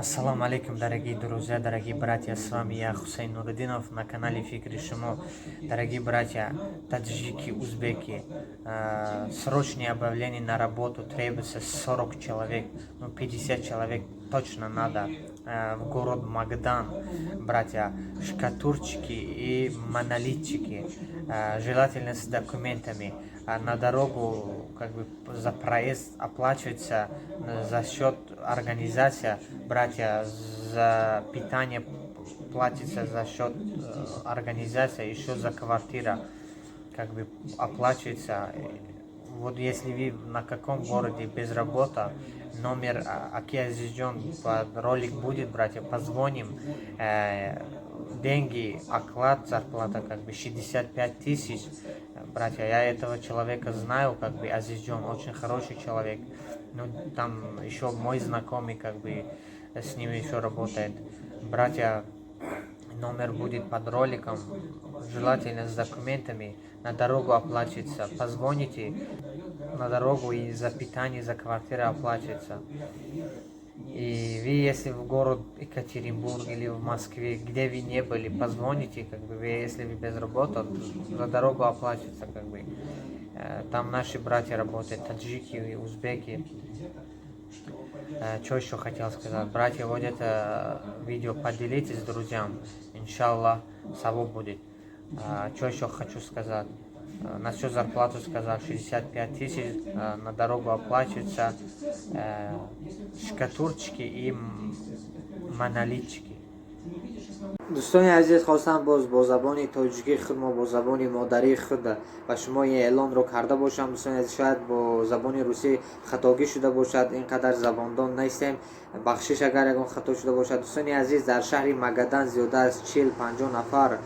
Ассалому алейкум, дорогие друзья, дорогие братья, с вами я, Хусейн Нуриддинов, на канале Фикри Шумо. Дорогие братья, таджики, узбеки, срочное объявление на работу, требуется 40 человек, ну, 50 человек точно надо, в город Магадан, братья, штукатурчики и монолитчики, желательно с документами. На дорогу, как бы, за проезд оплачивается за счет организации, братья, за питание платится за счет организации, еще за квартира, как бы, оплачивается. Вот если вы на каком городе без работы, номер аки Азизджон под ролик будет, братья, позвоним. Деньги, оклад, зарплата, как бы, 65 тысяч. Братья, я этого человека знаю, как бы, Азизджон очень хороший человек. Ну, там еще мой знакомый, как бы, с ним еще работает. Братья, номер будет под роликом, желательно с документами, на дорогу оплачивается. Позвоните, на дорогу и за питание, за квартиру оплачивается. И вы, если в город Екатеринбург или в Москве, где вы не были, позвоните, как бы, вы, если вы без работы, за дорогу оплачивается, как бы. Там наши братья работают, таджики и узбеки. Что еще хотел сказать? Братья, вот это видео поделитесь с друзьям, иншаллах, савоб будет. Что еще хочу сказать? Насчет зарплату сказал, 65 тысяч, на дорогу оплачиваются, штукатурчики и монолитчики. Дӯстони азиз, хостам боз бо забони тоҷикии худ мо, бо забони модарии худ ба шумо ин эълонро карда бошам. Дӯстони азиз, шояд бо забони русӣ хатогӣ шуда бошад, ин қадар забондон нестем, бахшиш агар ягон хато шуда бошад. Дӯстони азиз, дар шаҳри Магадан зиёда аз 40-50 нафар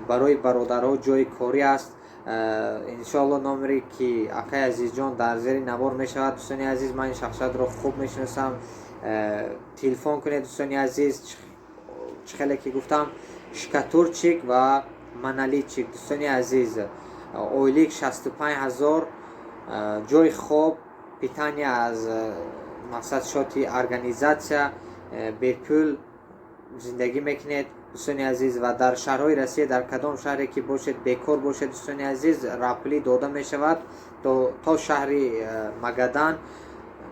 барои бародарҳо ҷои корӣ аст. Иншоалло, номере ки акай Азизҷон дар зери навор мешавад. Дӯстони азиз, ман ин шахсиятро хуб мешиносам. Телефон кунед, дӯстони азиз. Чӣ хеле ки гуфтам, штукатурчик ва монолитчик, дӯстони азиз, ойлик 65 000, ҷои хоб, питание аз мақсад счёти организация, бепул зиндагӣ мекунед, дӯстони азиз. Ва дар шаҳрҳои Россия, дар кадом шаҳре ки бошед, бекор бошед, дӯстони азиз, роҳпулӣ дода мешавад то шаҳри Магадан.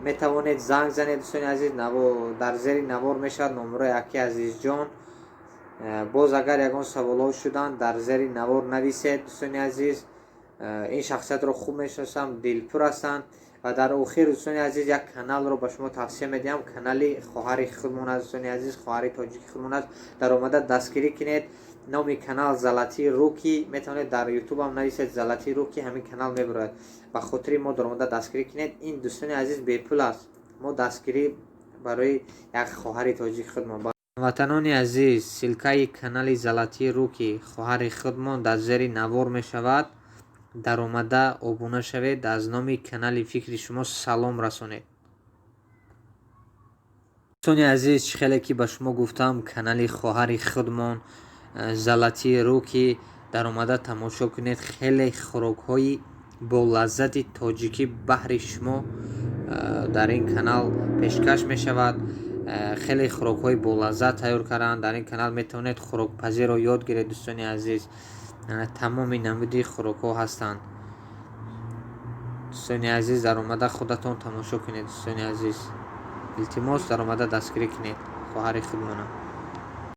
Метавонед занг занед, дӯстони азиз, дар зери навор мешавад номерои аки Азизҷон. Боз агар ягон саволҳо шуданд, дар зери навор нависед. Дӯстони азиз, ин шахсиятро хуб мешиносам, дилпур ҳастанд. Ва дар охир, дӯстони азиз, як каналро ба шумо тавсия медиҳам. Канали хоҳари худмон аст, дӯстони азиз, хоҳари тоҷики худмон аст. Даромада дастгирӣ кунед. Номи канал «Золотые руки». Метавонед дар Ютубам нависед «Золотые руки», ҳамин канал мебарояд. Ба хотири мо даромада дастгирӣ кунед. Ин, дӯстони азиз, бепул аст, мо дастгирӣ барои як хоҳари тоҷики худмон. Ҳамватанони азиз, ссылкаи канали «Золотые руки», хоҳари худмон, дар зери навор мешавад. Даромада обуна шавед, аз номи канали Фикри Шумо салом расонед. Дӯстони азиз, чӣ хеле ки ба шумо гуфтам, канали хоҳари худмон «Золотые руки» даромада тамошо кунед. Хеле хӯрокҳои болаззати тоҷикӣ баҳри шумо дар ин канал пешкаш мешавад. Хеле хӯрокҳои болаззат тайёр карданд дар ин канал. Метавонед хӯрокпазиро ёд гиред. Дӯстони азиз, тамоми намуди хӯрокҳо ҳастанд. Дӯстони азиз, даромада худатон тамошо кунед. Дӯстони азиз, илтимос, даромада дастгирӣ кунед хоҳари худмона.